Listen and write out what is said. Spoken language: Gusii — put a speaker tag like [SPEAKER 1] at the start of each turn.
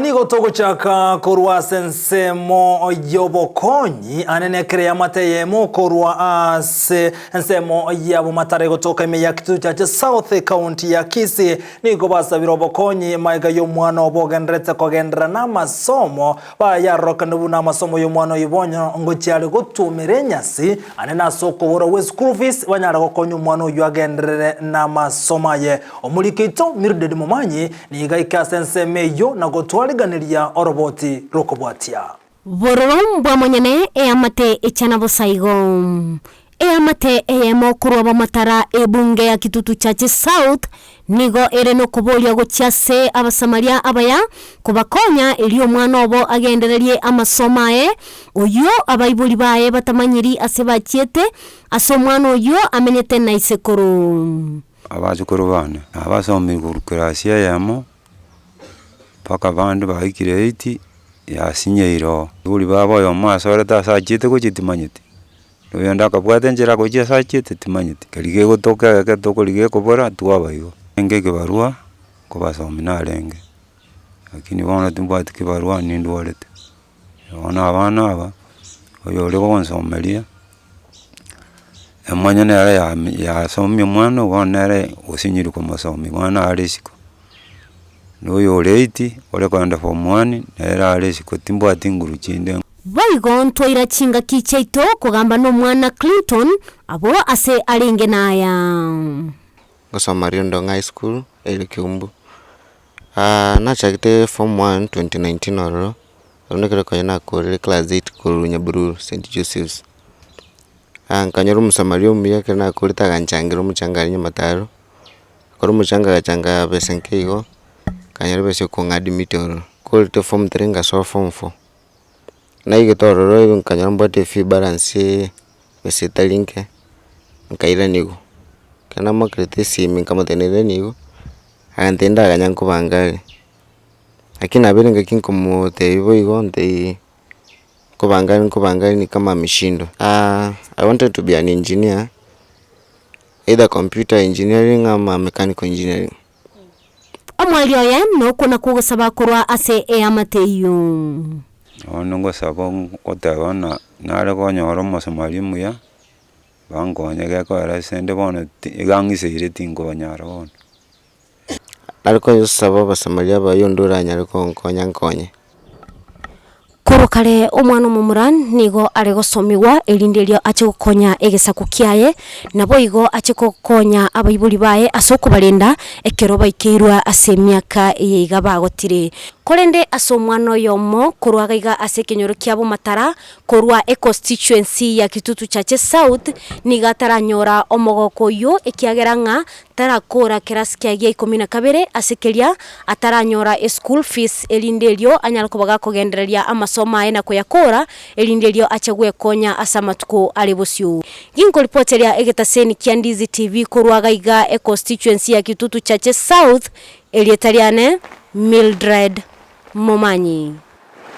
[SPEAKER 1] Nigo togochaka korwa ase ensemo y'obokonyi anene ekero y'amate eyemo korwa ase ensemo ya Bomatare gotoka ime ya Kitutu Chache South ekaunti ya Kisii. Nigo basabire obokonyi magega y'omwana obo ogendererete kogenderera namasomo bayarorokanire buna amasomo y'omwana oyio bonyo ngochia are gotuomera enyasi anene ase okobora gwe school fees banyare gokonya omwana oyio agenderere namasomo aye. Omoriki oito Mildred Momanyi Nigo aike ase ensemo eyio na gotwariganeria oroboti rw'okobwatia.
[SPEAKER 2] Bororo mbwa monyene eamate echana bosa igo. Eamate eyemo korwa bamatara ebunge ya Kitutu Chache South nigo ere nokoboria gochia ase Abasamaria abaya kobakonya erio omwana obo agendererie amasomo aye oyio abaibori baye batamanyiri ase bachiete ase omwana oyio amenyete na isekoro.
[SPEAKER 3] Abachukuru bane nabasomire korwa class eyemo mpaka abande baikire eight yasinyeire oo. Abaibori babo oyomo asorete ase achiete gochia timanyeti, na oyonde akabwata enchera gochia ase achiete timanyeti. Keria gegotoka egeke tokorigia gekobora twaba igo. Renge ekebarua nkobasomia narenge, lakini bono timbwati kebarua nindwarete. Bono abana aba, oyore gonsomeria, emanye nere yami yasomia omwana obo bono nere osinyire komosomia bono are isiko. Na oyore eight, ore kogenda form one, nere are isiko timbwati nguru chinde.
[SPEAKER 2] Boigo ntwaira chingaki chiaito kogamba nomwana Clinton abwo ase arenge naya.
[SPEAKER 4] Ngosoma Riondong'a High School ere Kiumbu. Nachagete form one 2019 ororo, ororo ekero konya nakorire class eight korwa Nyabururu St. Joseph's. Nkanyora omosamaria omuya ekero nakorete aganchangera omochanga aria nyamataro, ekero omochanga agachanga besa nke igo, nkanyora ebesa ya kong'admit ororo. Nkorete form three ngasoa form four, naigete ororo nkanyora mbwate efee balance besa etari nke, nkairaniwa. Ekero namoakerete esimi nkamotebia nairaniwa. Agantebia ndaganya nkobanga are, lakini nabeire ngaki nkomotebia boigo ntebie nkobanga are nkobanga are ni kama ameshindwa. I wanted to be an engineer, either computer engineering ama mechanical engineering.
[SPEAKER 2] Omoerio oye nokwo nakwo ogosaba korwa ase eamate eyio.
[SPEAKER 3] Bono ngosaba ngoteba ng'a nare konyora omosamaria omuya. Bankonye gekoera ase 'nde bono ti iga ang'iseire tinkonyara bono.
[SPEAKER 4] Nare kosaba abasamaria abaye onde oranyare konkonya nkonye.
[SPEAKER 2] Korwa kare omwana omomura nigo are gosomigwa erinde erio ache gokonya egesaku kiaye, naboigo ache gokonya abaibori baye ase okobarenda ekero baikeirwe ase emiaka eye iga bagotire. Korende ase omwana oyomo korwa iga ase ekenyoro kia Bomatara Korwa econstituency ya Kitutu Chache South nigo ataranyora omogoko oyio ekiagera ng'a tarakora kerasi kiaye gia ikomi na kabere ase keria ataranyora eschool fees erinde erio anyare koba gakogendereria amasomo aye na koyakora erinde erio ache gwekonya ase amatuko are bosio. Ginkoripoteria egetaseni kia Ndizi TV korwa gaiga econstituency ya Kitutu Chache South erieta riane Mildred Momanyi.